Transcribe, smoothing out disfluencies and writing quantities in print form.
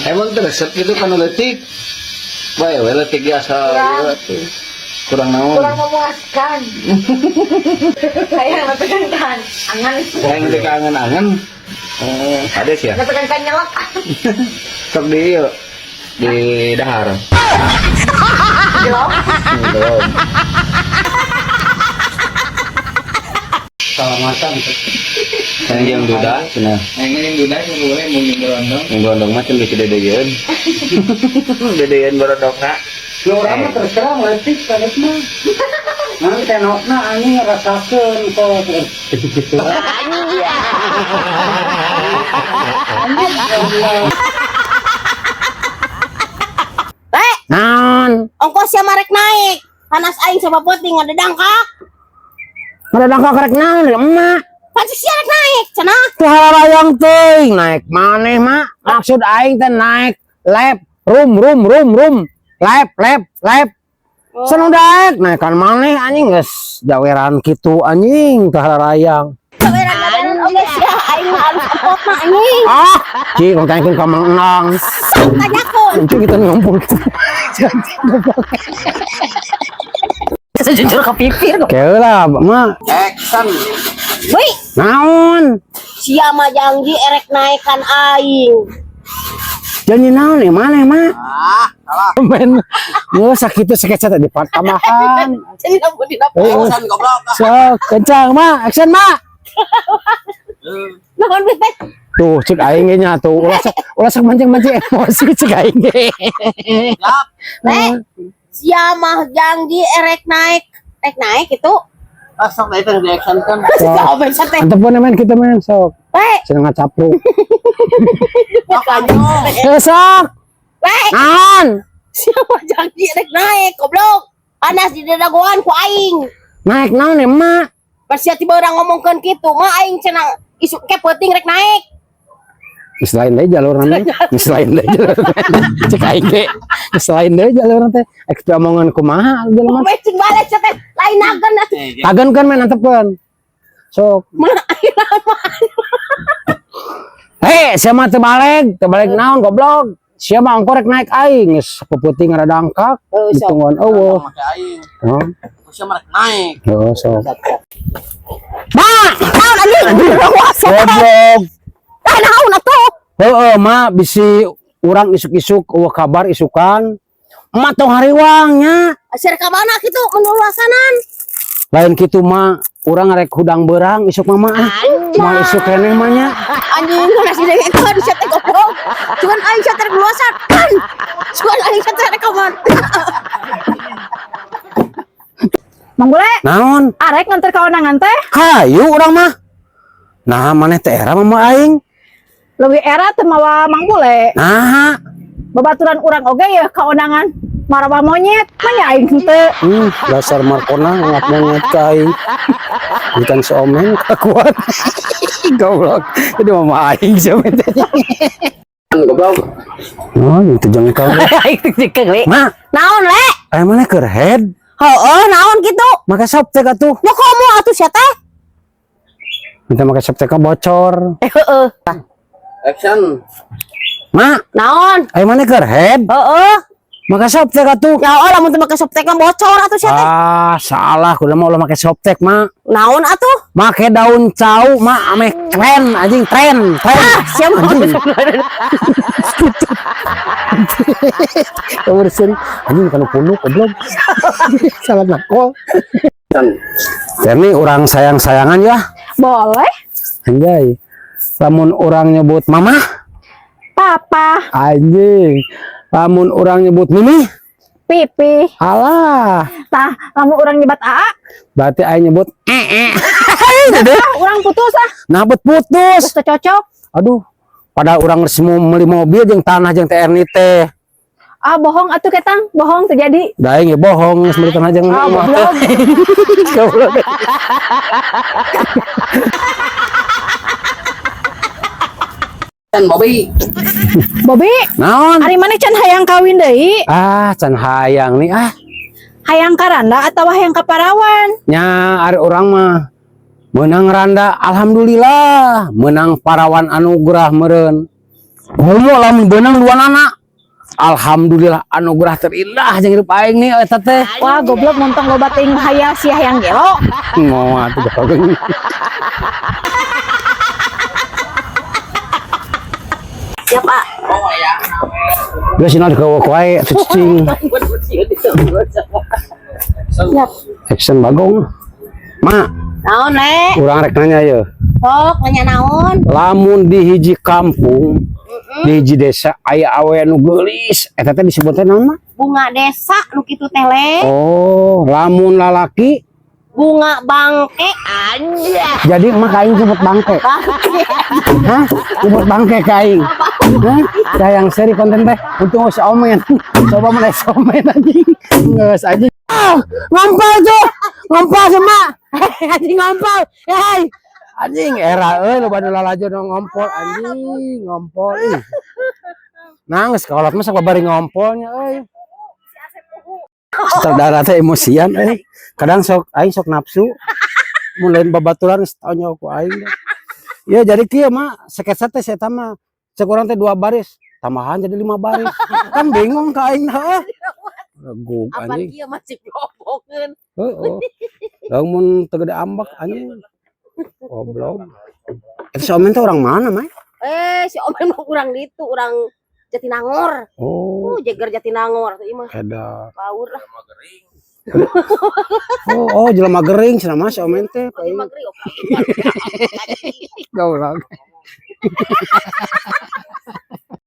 Emang teu resep gitu kan leutik. Bae we leutik ge asa Kurang. ieu tuh. Kurang naon? Kurang memuaskan. Kayak nepekan angan. Hayang teh kangen-angen. Oh, kades ya. Nepekan kan nyelak. Sok di ieu di dahar. Belum. Belum. Salamatan. Yang jeung duda cenah. Yang ini duda yang boleh mau berondong. Yang berondong mah cenah bisi dedeyeun. Dedeyeun berondongna. Lu urang mah terus terang leutik kades mah. Nanti tenokna anjing ngerasakeun kok. Gitu. Eh, Naon? Ongkos sia marek naik. Panas aing sama peuting ngadedangkak. Ngadadangkak rek naon dari emak? Pan sia rek naik cenah. Teu halarayang teuing naik maneh mak. Maksud aing teh naik lep rum rum rum rum lep lep lep. Seneng daek naikkan maneh anjing geus jaweran kitu anjing teu halarayang. Jaweran-jaweran oge sia aing mah alus empot mah anjing. Ah, cik kalau tanyakeun ka Mang Enang. Sok tanyakeun. Cik kita ngumpul. Sejujur ke pipir. Keula lah, mak. Action. Wih, Naon? sia mah janji erek naikkan aing. Janji naon ya maneh mak? Ah, salah. Men, geus sakitu sakeca teh ditambahan. Jadi lamun dina Heeh. Goblok. Sok, kencang mak, action mak. Naon teh? Tuh, cek aing ge nya tuh. Ulah sok mancing-mancing emosi cek aing ge. Siap. Eh, sia mah janji erek naik. Rek naik itu. Ah, sok da itu di action kan. Sok ben teh. Antep pun men kita men sok. Eh, Seneng ngacapruk. Sok anjing. Eh, sok. eh, Naon? sia mah janji erek naik goblok. Panas di dadagoan ku aing. Naik naon ya mak? Pas sia tiba urang ngomongkeun kitu, mah aing cenah isuk ke peuting rek naik. Geus lain deui jalurna mah. Geus lain deui jalurna. Cek aing ge. Geus lain deui jalurna teh. Ek teu omongan kumaha jelema. Cing balik sia teh lain nagen atuh. Tagenkeun men antepkeun. Sok. Mah aing naon mah. Hei, sia mah teu balik, teu balik naon goblok. Sia mah ongko rek naik aing geus peupeting ngadangkak, Heuh, sok. ditungguan eueuh. Make aing. Heuh, Sia mah rek naik. heuh sok. Ma, Naon anjing? goblok. Ah naon atuh? Heeh, ma bisi urang isuk-isuk eueuh kabar isukan. Emak tong hariwang nya. Asir ka mana kitu menuluasanan? Lain kitu ma, urang rek hudang beurang isuk mah mah. Ah. Moal isuk keneh mah nya. Anjing mana sih dengekeun sia teh goblok. Cuman aing sia teh rek luasan. Kan. Cuman aing sia teh rek ka mana? Mang Bule, Naon? arek nganter ka onangan teh. Hayu urang mah. Nah, maneh teh era mah aing. Leuwih era teu mawa Mang Bule. Nah, Babaturan urang oge ya ka onangan marawa monyet, mah nya aing henteu. Dasar Markona ngat monyet ka aing. Bukan seomen kakuat. Goblok. Jadi mama aing siapa teh. Goblok. Oh, itu jengkel. Aing teh jengkel we. Ma, Naon le? aya mana keur head? Heeh, naon kitu? Make softtek atuh. Nu komo atuh sia teh? Minta make softtek bocor. Eh heeh. Action. Ma, Naon? aya mana keur head? Heeh. Make softtek atuh. Ya Allah lamun teu make softtek mah bocor atuh sia teh. Ah, salah kudu mah ulah make softtek, Ma. Naon atuh? Make daun cau, ma, ame tren anjing tren, tren. Ah, sia mah. Anjing. Kamu seri anjing kana punduk goblok. Salah nakol. Ini orang sayang-sayangan ya. Boleh. Anjay. Lamun orang nyebut mama, Papa, anjing. Lamun orang nyebut mimi, pipi. alah. Tah, lamun urang nyebat aa, Berarti aing nyebut ee. ah, urang putus ah. Nah, bet putus. Geus teu cocok. Aduh. Padahal orang geus mau beli mobil jeung tanah jeung TRN teh. Ah, bohong atuh ketang, bohong terjadi. Da aing ge bohong geus meuli tanah jeung Ah, imah. goblok. Goblok. Action Bobby. Bobby, Naon? ari maneh can hayang kawin deui? Ah, can hayang nih ah. Hayang ka randa atawa hayang ka parawan? Nya ari urang mah menang randa alhamdulillah, menang parawan anugerah meureun. Komo lamun beunang dua nana. Alhamdulillah, anugerah terindah jeung hidup aing nih eta teh. Wah, goblok, montong loba teuing hayal sia yang gelo. Moal atuh, goblok. Siap, Pak. Geus cenah dikawak wae atuh, cicing. Siap. Action, Bagong. Ma, Naon, Le? urang rek nanya ye. Sok, nanya naon? Lamun di hiji kampung, di hiji desa aya awewe nu geulis, eta teh disebut teh naon, Ma? Bunga desa nu kitu teh, Le. Oh, lamun lalaki? Bunga bangke aja. Jadi emak ka aing sebut bangke. Hah? Sebut bangke ka aing. Hah? Sayang seri konten teh. Untung geus omen. Coba mulai somen, anjing. Geus, anjing. Ah, ngompol tuh. Ngompol sama. Anjing ngompol. Hei. Anjing era euy, loba nu lalajo nu ngompol, anjing, ngompol ih. Nangis kolot mah sok bari ngompolnya euy. Sutradara teh emosian euy. Kadang sok aing sok nafsu. Mun lain babaturan geus tau nyawa ku aing dah. Ya jadi kieu mah sketsa teh eta mah cek urang teh dua baris, tambahan jadi lima baris. Kan bingung ka aing heuh. Regug Apa anjing. dia masih ngomongin? Heeh. Lamun teu gede ambek, anjing. Goblok. Eta si Omen teh orang mana, Mai? Eh, si Omen mah urang ditu, urang Jatinangor. Oh, Jeger Jatinangor ieu mah. Edan. Paur lah. Oh, jelema gering cenah mah si Omen teh. Oh, jelema gering. Goblok.